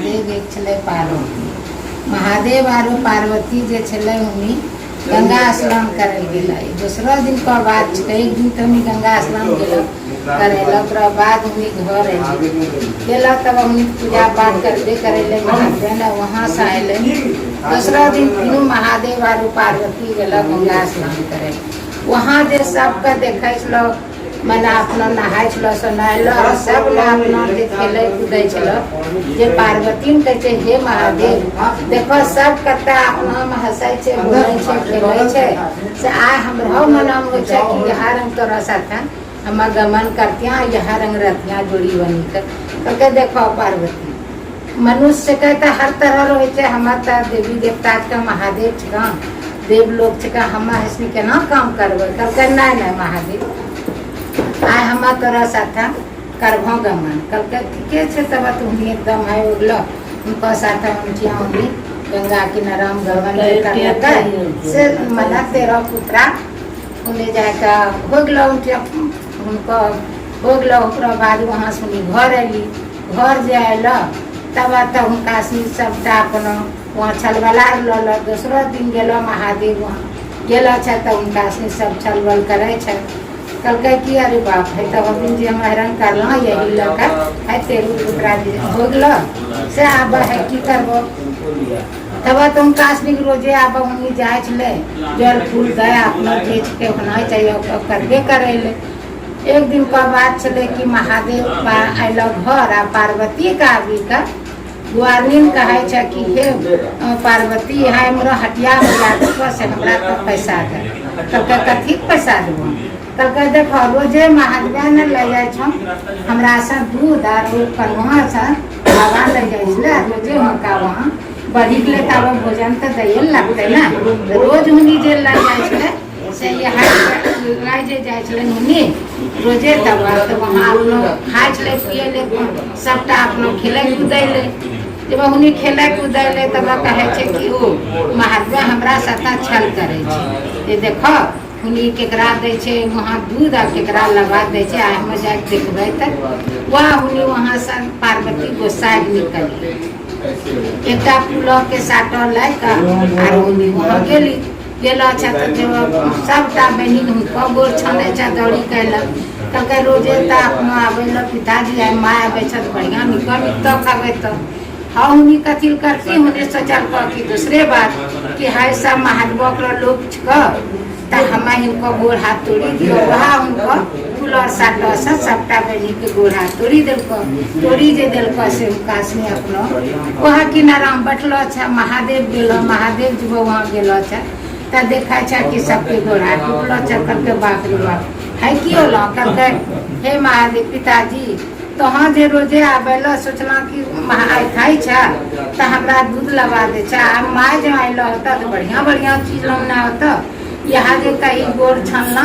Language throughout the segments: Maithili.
महादेव, एक छलै पार्वती। महादेव आरो पार्वती जे छलै हुनी गंगा स्नान करै लए गेलै। दोसरो दिनके बात छै। एक दिन तऽ हुनी गंगा स्नान गेलक करै लए, ओकरा बाद हुनी घर अयली गेलक, तब हुनी पूजा पाठ करबे करै लए महादेव ने। वहाँसँ अयलै दोसरा दिन, फिरू महादेव आरो पार्वती गेलक गंगा स्नान करै। वहाँ जे सबके देखै छलौ, मने अपना नहाय छलौ सोनायलो, सब ने अपना जे खेलै कूदै छलौ, जे पार्वती ने कहै छै, हे महादेव, देखो सब कत्ता अपनामे हँसै छै, बोलै छै, खेलै छै, से आइ हमरो मनमे होइ छै कि यहाँ रंग तोरा साथे हम गमन करतियाँ, यहाँ रंग रहतियाँ जोड़ी बनी के। कहलकै, देखो पार्वती, मनुष्यके तऽ हर तरह रहै छै, हमर तऽ देवी देवता के महादेव छिकऽ, देवलोक छिकऽ, हम हंसनी केना काम करबै? कहलकै, नहि नहि महादेव, आइ हम तोरा साथे करबो गमन। कहलकै, ठीके छै। तब तुम एकदम है उगलो हुनका साथे उठिया उनी गंगा किनाराम गमन जे करलकै से मने 13 पुत्रा उन्हें जाके हो गेलो। उठिया हुनको हो गेलो। ओकरा बाद वहाँ सुनी घर अयली। घर जे अयलो तब तब हुनका सुनी सबटा अपना वहाँ छलबला लऽ लऽ। दोसरो दिन गेलो महादेव, वहाँ गेलो छै तऽ हुनका सुनी सब छलबल करै छै। कहलकै कि अरे बाप है, तब दिन जे हम हैरान करलहुँ यही लऽ कऽ है तेरू पुत्रा जे हो गेलो से आब है की करबो? तब तऽ हुनका सुनी रोजे आब हुनी जाइ छलै, जल फूल दए अपना जे छिकै होना चाहिए ओकर करबे करै लए। एक दिन का बात छलै कि महादेव अयलो घर आ पार्वती के आबी के गुआरनीन कहै छै कि हे पार्वती, है हमरो हटिया बजा देबो से हमरा तो पैसा दे। कहलकै, कथी पैसा देबो? कहलकै, देखो रोजे महादेव ने लऽ जाइ छौ हमरा से दूध आर कन्हुआ से बाबा लऽ जाइ छलै रोजे हुनका वहाँ बढ़ि गेलै, तब भोजन तऽ दैए ने लगतै ने। रोज हुनी जे लऽ जाइ छलै से यहाँ लऽ जे जाइ छलै हुनी रोजे, तब तऽ वहाँ अपनो खाइ छलै, पियै लै, सबटा अपनो खेलै कूदै लै। जब हुनी खेलै कूदै लै तब कहै छै कि ओ महात्मा हमरा साथ छल करै छै, जे देखो हुनी केकरा दै छै वहाँ दूध आ केकरा लगा दै छै, आइ हम जाके देखबै। तऽ वह हुनी वहाँ से पार्वती गोस्सा निकल एकटा फूलके साटल लए कऽ आर हुनी वहाँ गेली। गेलो छै तऽ जब सबटा बहिन हुनको गोर छानै छै, दौड़ी कयलक। कहलकै, रोजे तऽ अपनो आबै लए पिताजी, आइ माय आबै छै तऽ बढ़िआँ नीक नीक तऽ खाबै। तऽ हाँ हुनी कथी करती? हुनी सोचल कि दूसरे बात कि हाय सब महादेवक लोक छिकऽ तऽ हमे हिनको गोर हाथ तोड़ी दियौ। वएह हुनको फूल और साटसँ सबटा बहिनीके गोर हाथ तोड़ी देलको। तोड़ी जे देलको से हुनका से अपनो वहाँ किनारामे बैठलो छै। महादेव गेलो, महादेव जी वहाँ गेलो छै तऽ देखै छै कि सबके गोर हाथ टूटलो छै। कहलकै, बाप रे बाप, है की होलो? कहलकै, हे महादेव पिताजी, तोहाँ जे रोजे आबै लए सोचलहुँ कि आइ खाइ छै तऽ हमरा दूध लगा दै छै, आ माय जे अयलो होतऽ तऽ बढ़िआँ बढ़िआँ चीज लौना होतऽ, यहाँ जे कहीं गोर छनला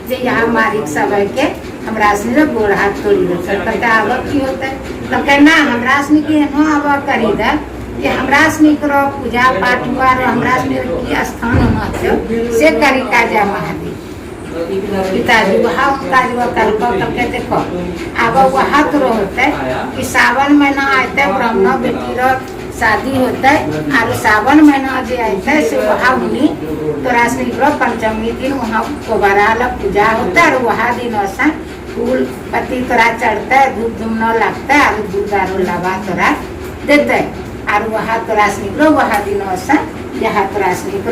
जे यहाँ मारिक सबके हमरा सने गोर हाथ तोड़ि देतै। कहलकै, आब की होतै? कहलकै, ना हमरा सने के एनो आब करी दे कि हमरा सने करो पूजा पाठ हुआ रो हमरा सने की स्थान होना छै से करी का जा। महादेव पिताजी वहाँ हुनका जे कहलको, कहलकै, देखो आब वहाँ तो होतै कि सावन महीना अयतै, ब्राह्मण बेटी रो शादी होतै, आर सावन महीना जे अयतै से वहाँ हुनी तोरा सनी पंचमी दिन वहाँ कोबरा लग पूजा होतै, और वहाँ दिन से फूल पत्ती तोरा चढ़तै, धूप धूमना लगतै, आर दूध आरो लावा तोरा देतै, आर वहाँ तोरा सनी वहाँ दिन से यहाँ तोरा सनी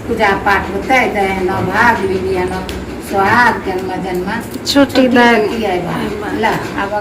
पूजा पाठ होतै। दहनो भाग लिलियनो सोहाग जन्म जन्म छोटी दाइ ला आब।